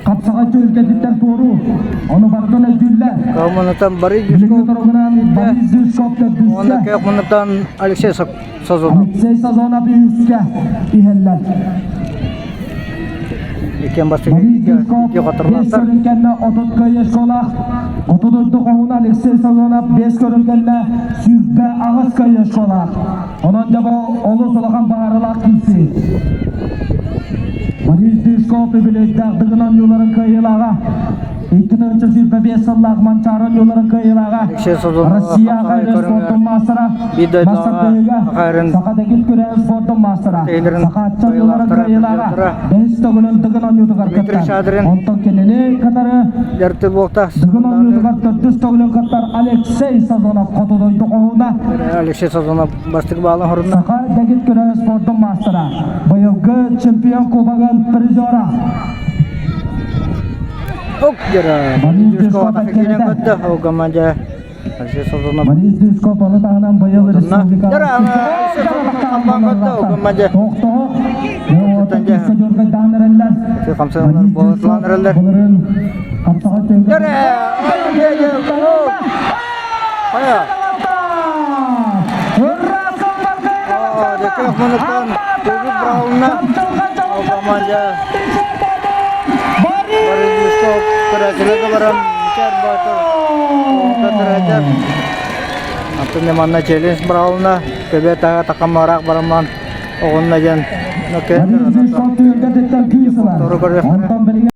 Хапсаҕай түһүлгэтиттэн туоруур. Ону барытын өйдүүллэр. Коммунатан Борис Билиҥҥи Дюшков туругунан Борис Дюшков уонна төрдүскэ, Көхмунатан Алексей Сазонов. Алексей Сазонов үһүскэ иһэллэр. Иккиэн бастакы Борис Дюшков икки биэс хоторулаахтар. көрүҥ кэннэ 30 кыайыы школаах. Хоту дойду хоһууна Алексей Сазонов биэс көрүҥ кэннэ 28 кыайыы школаах. Онон дьэ бу олус улахан баһаарылаах киирсии. Борис Дюшков үбүлүөйдээх Дыгын оонньууларын кыайыылааҕа. 2025 сыллаах Манчаары оонньууларын кыайыылааҕа. Алексей Сазонов Россия хапсаҕай Ахайрын көрүҥэр спордун маастара. биир дойдулааҕа Мастардыһыыга Ахайрын Саха дэгит күрэһин спордун маастара. Тейлорын Саха аччат оонньууларын кыайыылаахтара, кыайыылааҕа. призердара Бэһис төгүлүн Дыгын оонньуутугар Дмитрий кыттар. Шадрин Онтон кинини кытары Ярты буолта Дыгын оонньуутугар төрдүс төгүлүн кыттар Алексей Сазонов хоту дойду хоһууна. Алексей Сазонов бастакы баалын хорунна. Саха дэгит күрэһин спордун маастара. Быйылгы чемпион кубогын призера. Ок дьара. Борис Дюшков Дюшков атака киирэн эккирэтэ. көрдө. Ол команда Алексей Сазонов Борис Дюшков ону таһынан быйыл Отунна. республикаҕа Дьара Алексей Сазонов хампаан көрдө. Ол команда Тохтоо. Оттон дьэ. Дьоргайдаан эрэллэр. Хамсанар Борис буолан Дюшков эрэллэр. былырыын хапсаҕай тыыга Дьара! Хайа. Дьэкэх мунуктан Көбүк Браунна ол команда Борис Дюшков көрөөччүлэргэ баран Мичээр Боотур көрөөччү. Антон манна челлендж Брауна көбө таһа такамараах бараман оҕунна диэн Борис Дюшков түһүлгэтиттэн күүс ылар. Тору көрүөхтэрэ.